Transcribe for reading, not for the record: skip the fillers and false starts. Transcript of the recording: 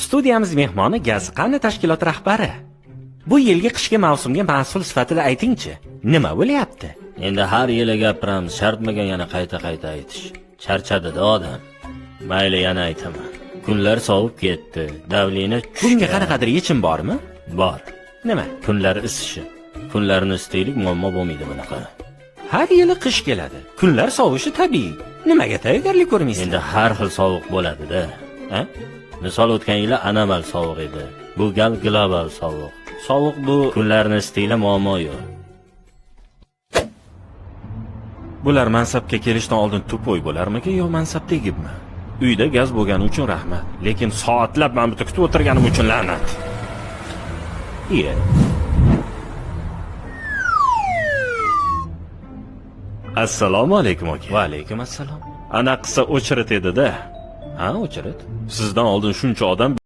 Studiyamiz mehmoni Gazqani tashkilot rahbari. Bu yilgi qishki mavsumga mas'ul sifatida aytingchi, nima bo'lyapti? Endi har yili gapiramiz, shartmagan yana qayta-qayta aytish. Charchadi-da odam. Mayli, yana aytaman. Kunlar sovib ketdi, davlina tushgan. Bunga qanaqadir yechim bormi? Bor. Nima? Kunlar isishi. Kunlarni isitaylik, muammo bo'lmaydi bunaqa. Har yili qish keladi. Kunlar sovishi tabiiy. Nimaga tayyorgarlik ko'rmaysizlar? Endi har xil sovuq bo'ladi-da. Ha? Misol o'tgan yili anomal sovuq edi. Bu gal global sovuq. Sovuq bu, kunlarni isitaylik, muammo yo'q. Bular mansabga kelishdan oldin tupoy bo'larmikin yo mansab tegibmi? Uyda gaz bo'lgani uchun rahmat, lekin soatlab mana bu yerda kutib o'tirganim uchun la'nat. Iya. Assalomu alaykum aka. Va alaykum assalom. Ana qissa o'chirat edi-da. Ha, o'chirat. Sizdan oldin shuncha odam